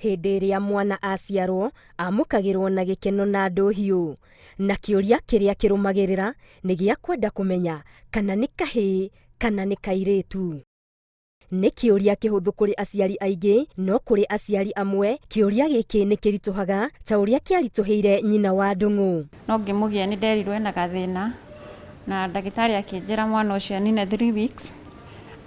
Hĩndĩ ĩrĩa mwana aciarwo, amũkagĩrwo na gĩkeno na ndũhiũ. Na kĩũria kĩrĩa kĩrũmagĩrĩra nĩ gĩa kwenda kũmenya kana nĩ kahĩĩ kana nĩ kairĩtu. Nĩ kĩũria kĩhũthũ kũrĩ aciari aingĩ, no kũrĩ aciari amwe, kĩũria gĩkĩ nĩ kĩritũhaga ta ũrĩa kĩaritũhĩire nyina wa Ndung'u. No ngĩmũgĩa nĩ nderirwo ena gathĩna na ndagĩtarĩ akĩnjĩra mwana ũcio anine 3 weeks,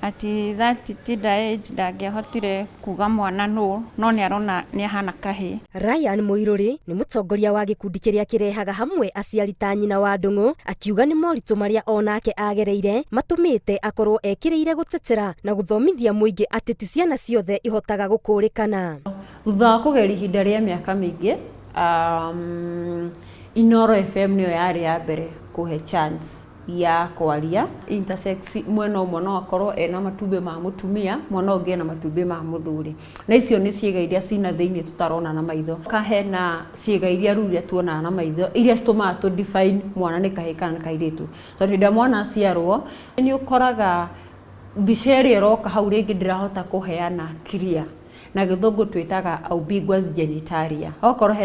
at that tender age ndangĩahotire kuga mwana nũ, no nĩ arona nĩ ahana kahĩĩ. Ryan Mũirũrĩ nĩ mũtongoria wa gĩkundi kĩrĩa kĩrehaga hamwe aciari ta nyina wa Ndung'u, akiuga nĩ moritũ marĩa onake agereire matũmĩte akorwo ekĩrĩire gũtetera na gũthomithia mũingĩ atĩ ti ciana ciothe ihotaga gũkũrĩkana. Thutha wa kũgeria ihinda rĩa mĩaka mĩingĩ, Inoro FM nĩyo yarĩ ya mbere kũhe chance ya kwaria. Intersex, mwena ũmwe no akorwo ena matumbĩ ma mũtumia, mwena ũngĩ ena matumbĩ ma mũthuri, na icio nĩ ciĩga iria cina thĩinĩ tũtarona na maitho. Hena ciĩga iria rĩu iria tuonaga na maitho, iria citũmaga tũ define mwana nĩ kahĩĩ kana nĩ kairĩtu, tondũ hĩndĩ ĩrĩa mwana aciarwo, nĩ ũkoraga mbica ĩrĩa ĩroka hau rĩngĩ ndĩrahota kũheana clear, na Gĩthũngũ twĩtaga ambiguous genitalia. Okorwo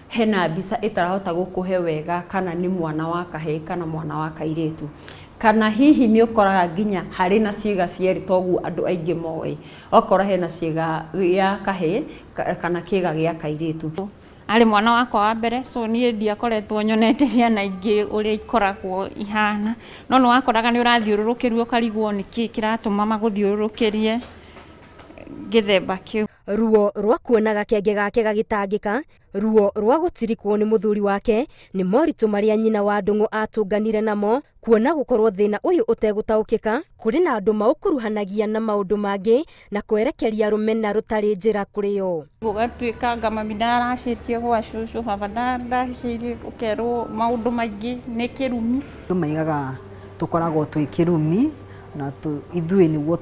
hena mbica ĩtarahota gũkũhe wega kana nĩ mwana wa kahĩĩ kana mwana wa kairĩtu, kana hihi nĩ ũkoraga nginya harĩ na ciĩga cierĩ, toguo andũ aingĩ moĩ, okorwo hena ciĩga gĩa kahĩĩ kana kĩga gĩa kairĩtu. Arĩ mwana wakwa wa mbere, so niĩ ndiakoretwo nyonete ciana ingĩ ũrĩa ikoragwo ihana, no nĩ wakoraga nĩ ũrathiũrũrũkĩrio, ũkarigwo nĩkĩ kĩratũma magũthiũrũrũkĩrie gĩthemba kĩu. Ruo rwa kuona gakenge gake gagĩtangĩka, ruo rwa gũtirikwo nĩ mũthuri wake, nĩ moritũ marĩa nyina wa Ndung'u atũnganire namo. Kuona gũkorwo thĩna ũyũ ũtegũtaũkĩka, kũrĩ na andũ maũkuruhanagia na maũndũ mangĩ na kwerekeria rũmena rũtarĩ njĩra kũrĩ o. Gũgatuĩka anga mami ndaracĩtie gwa cũcũ, baba ndaracĩirie, ũkerwo maũndũ maingĩ nĩ kĩrumi. Andũ maigaga tũkoragwo twĩ kĩrumi na ithuĩ nĩguo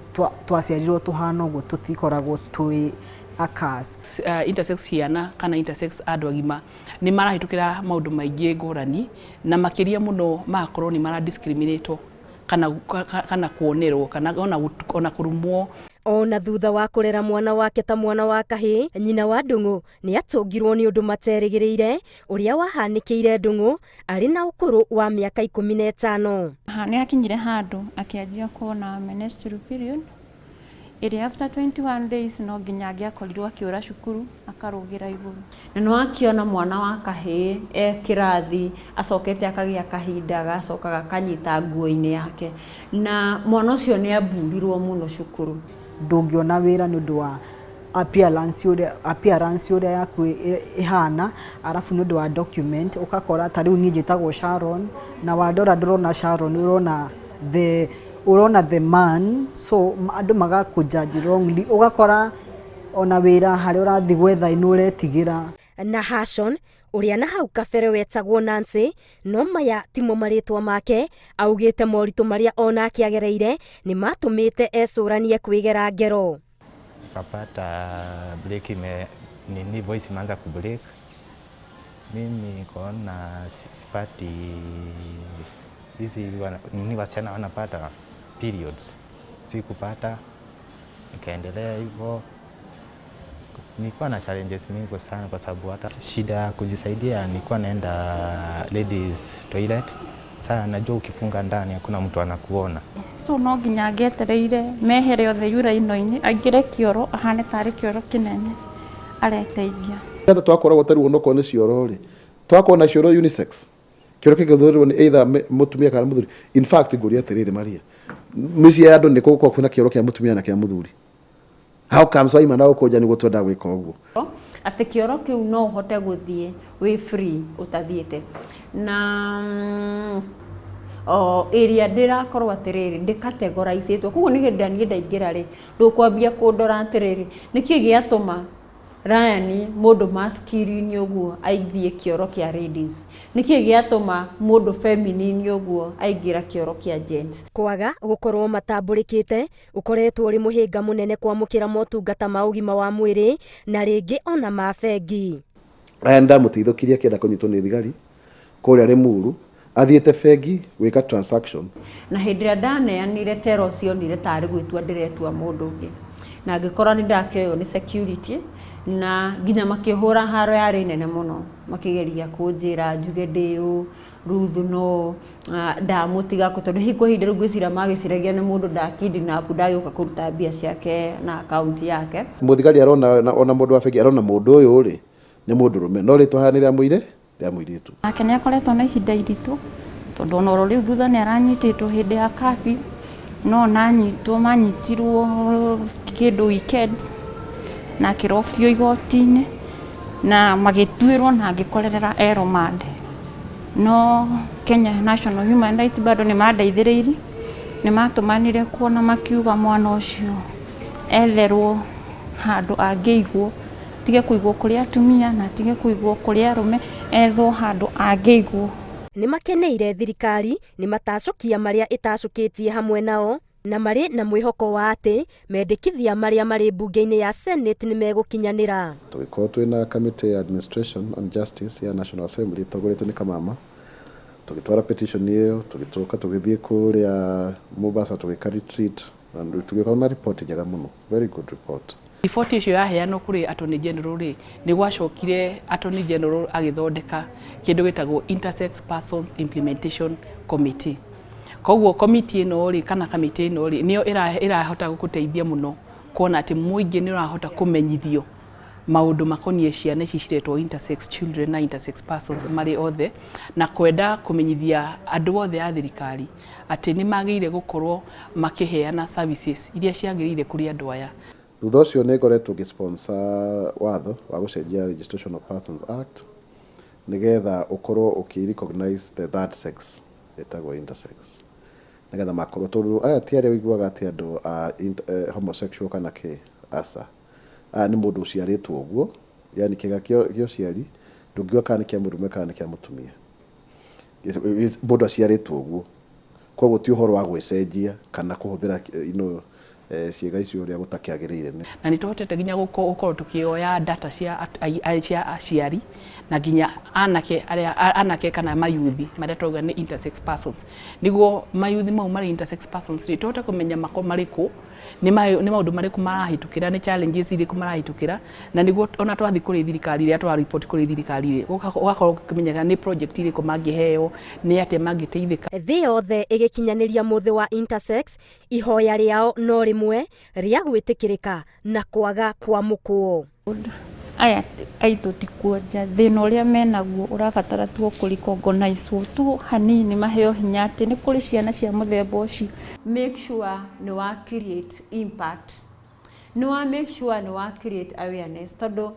twaciarirwo tũhana ũguo, tũtikoragwo twĩ a curse. Intersex ciana kana intersex andũ agima nĩ marahĩtũkĩra maũndũ maingĩ ngũrani, na makĩria mũno magakorwo nĩ mara discriminatwo kana kuonerwo kana ona kũrumwo. Ona thutha wa kũrera mwana wake ta mwana wa kahĩĩ, nyina wa Ndung'u nĩ atũngirwo nĩ ũndũ materĩgĩrĩire ũrĩa wahanĩkĩire Ndung'u arĩ na ũkũrũ wa mĩaka 15. Nĩ akinyire handũ akĩanjia kuona menstrual period ĩrĩa after 21 days no nginya angĩakorirwo akĩũra cukuru akarũgĩra igũrũ. Na nĩ wakiona mwana wa kahĩĩ e kĩrathi acokete akagĩa kahinda gacoka gakanyita nguo-inĩ yake, na mwana ũcio nĩ amburirwo mũno cukuru. Ndũngĩona wĩra nĩ ũndũ wa appearance ũrĩa yaku ĩhana, arabu nĩ ũndũ wa document ũgakora ta rĩu niĩ njĩtagwo Sharon, na wandora ndũrona Sharon, ũrona the man, so andũ magakũ judge wrongly, ũgakora ona wĩra harĩa ũrathiĩ gwetha nĩ ũretigĩra. Na Hashon ũrĩa na hau kabere wetagwo Nancy, no maya timo marĩtwa make, augĩte moritũ marĩa onake agereire nĩ matũmĩte ecũranie kwĩgera ngero. Nikapata break ime nini, voice imeanza kubreak. Mimi nikaona sipati hizi nini wasichana wanapata periods, sikupata, nikaendelea hivyo. Nilikuwa na challenges mingi sana kwa sababu hata shida ya kujisaidia, nilikuwa naenda ladies toilet. Sasa najua ukifunga ndani hakuna mtu anakuona. So no nginya angĩetereire mehere othe yuraino-inĩ, aingĩre kĩoro ahane tarĩ kĩoro kĩnene areteithia. Getha twakoragwo tarĩu onokorwo nĩ cioro rĩ, twakorwo na cioro unisex, kĩoro kĩngĩthũrĩrwo nĩ either mũtumia kana mũthuri. In fact, ngũria atĩrĩrĩ, Maria, mĩciĩ ya andũ nĩ gũkorwo kwĩna kĩoro kĩa mũtumia na kĩa mũthuri? How comes waima na gũkũ nja nĩguo twendaga gwĩka ũguo? Atĩ kĩoro kĩu no ũhote gũthiĩ wĩ free ũtathiĩte na o ĩrĩa ndĩrakorwo atĩrĩrĩ ndĩcategorizĩtwo. Koguo nĩ hĩndĩ ĩrĩa niĩ ndaingĩra rĩ, ndũkwambia kũndora atĩrĩrĩ, nĩkĩ gĩatũma Ryan mũndũ masculine ũguo aithiĩ kĩoro kĩa ladies, nĩkĩ gĩatũma mũndũ feminine ũguo aingĩra kĩoro kĩa gents? Kwaga gũkorwo matambũrĩkĩte ũkoretwo ũrĩ mũhĩnga mũnene kwamũkĩra motungata ma ũgima wa mwĩrĩ na rĩngĩ ona ma bengi. Ryan ndamũteithũkirie akĩenda kũnyitwo nĩ thigari kũrĩa Limuru athiĩte bengi gwĩka transaction. Na hĩndĩ ĩrĩa ndaneanire tera ũcio, onire tarĩ gwĩtua ndĩretua mũndũ ũngĩ. Na ngĩkora nĩ ndakĩoywo nĩ security, na nginya makĩhũra haro yarĩ nene mũno, makĩgeria kũnjĩra njuge ndĩ ũ Ruth, no ndamũtiga kũ, tondũ hihi kwa ihinda rĩu ngwĩciria magĩciragia nĩ mũndũ ndakidnap, ndagĩũka kũruta mbia ciake na akaunti yake. Mũthigari arona ona mũndũ wa bengi arona mũndũ ũyũ rĩ nĩ mũndũrũme, no rĩtwa haha nĩ rĩa mũirĩ rĩa mũirĩtu. Nake nĩ akoretwo na ihinda iritũ, tondũ ona oro rĩu thutha nĩ aranyitĩtwo hĩndĩ ya curfew, no ona anyitwo manyitirwo kĩndũ weekend na akĩrokio igoti-inĩ na magĩtuĩrwo na angĩkorerera e remand. No Kenya National Human Rights bado nĩ mandeithĩrĩirie, nĩ matũmanire kuo na makiuga mwana ũcio etherwo handũ angĩigwo, atige kũigwo kũrĩ atumia na atige kũigwo kũrĩ arũme, ethwo handũ angĩigwo. Nĩ makeneire thirikari nĩ matacũkia marĩa ĩtacũkĩtie hamwe nao, na marĩ na mwĩhoko wa atĩ mendekithia marĩa marĩ mbunge-inĩ ya Senate nĩ megũkinyanĩra. Tũgĩkorwo twĩna committee ya administration and justice ya National Assembly ĩtongoretio nĩ Kamama, tũgĩtwara petition ĩyo, tũgĩcoka tũgĩthiĩ kũrĩa Mombasa tũgĩka retreat na tũgĩkorwo na report njega mũno, very good report. Riboti icio yaheanwo kũrĩ Attorney General rĩ, nĩ gwacokire Attorney General agĩthondeka kĩndũ gĩtagwo Intersex Persons Implementation Committee. Koguo komiti ĩno rĩ, kana kamĩtĩ ĩno rĩ, nĩyo ĩrahota gũteithia mũno kuona atĩ mũingĩ nĩ ũrahota kũmenyithio maũndũ makoniĩ ciana ici ciretwo intersex children na intersex persons marĩ othe, na kwenda kũmenyithia andũ othe a thirikari atĩ nĩ magĩrĩire gũkorwo makĩheana services iria ciagĩrĩire kũrĩ andũ aya. Thutha ũcio nĩ ngoretwo ngĩ-sponsor watho wa gũcenjia Registration of Persons Act nĩgetha ũkorwo ũkĩ recognize the third sex ĩtagwo intersex, nĩgetha makorwo, tondũ aya ti arĩa ũiguaga atĩ andũ a homosexual kana kĩ, aca, aya nĩ mũndũ ũciarĩtwo ũguo, yani kĩga kĩa ũciari ndũngiuga kana nĩ kĩa mũndũrũme kana nĩ kĩa mũtumia, mũndũ aciarĩtwo ũguo. Koguo ti ũhoro wa gwĩcenjia kana kũhũthĩra ciĩga icio ũrĩa gũtakĩagĩrĩire. Na nĩ tũhotete nginya gũkorwo tũkĩoya data cia aciari na nginya anake arĩa anake kana mayuthi marĩa twauga nĩ intersex persons, nĩguo mayuthi mau marĩ intersex persons rĩ, tũhote kũmenya mako marĩkũ, nĩ maũndũ marĩkũ marahĩtũkĩra, nĩ challenges irĩkũ marahĩtũkĩra, na nĩguo ona twathiĩ kũrĩ thirikari, rĩrĩa twa report kũrĩ thirikari rĩ, ũgakorwo ũkĩmenyeka nĩ project irĩkũ mangĩheo, nĩ atĩa mangĩteithĩka. Thĩ yothe ĩgĩkinyanĩria mũthĩ wa intersex, ihoya rĩao no rĩmwe rĩa gwĩtĩkĩrĩka na kwaga kwamũkwo. Aya aitũ ti kuonja thĩna ũrĩa menaguo ũrabatara tu kũrecognizewo tu hanini, maheo hinya atĩ nĩ kũrĩ ciana cia mũthemba ũcio. Make sure nĩ wa create impact, nĩ wa make sure nĩ wa create awareness, tondũ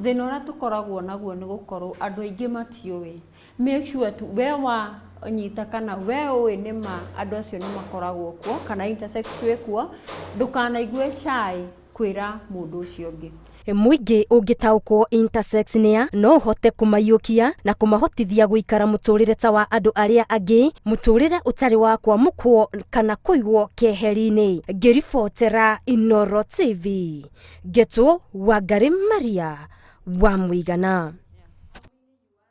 thĩna ũrĩa tũkoragwo naguo nĩ gũkorwo andũ aingĩ matiũĩ. Make sure tu we wa nyita kana we ũĩ nĩ ma andũ acio nĩ makoragwo kuo kana intersex twĩ kuo, ndũkanaigue shy kwĩra mũndũ ũcio ũngĩ. Mũingĩ ũngĩtaũkwo intersex nĩa, no ũhote kũmaiyũkia na kũmahotithia gũikara mũtũrĩre ta wa andũ arĩa angĩ, mũtũrĩre ũtarĩ wa kwamũkwo kana kũigwo keheri-inĩ. Ngĩribotera Inooro TV, ngetwo Wangari Maria wa Mũigana.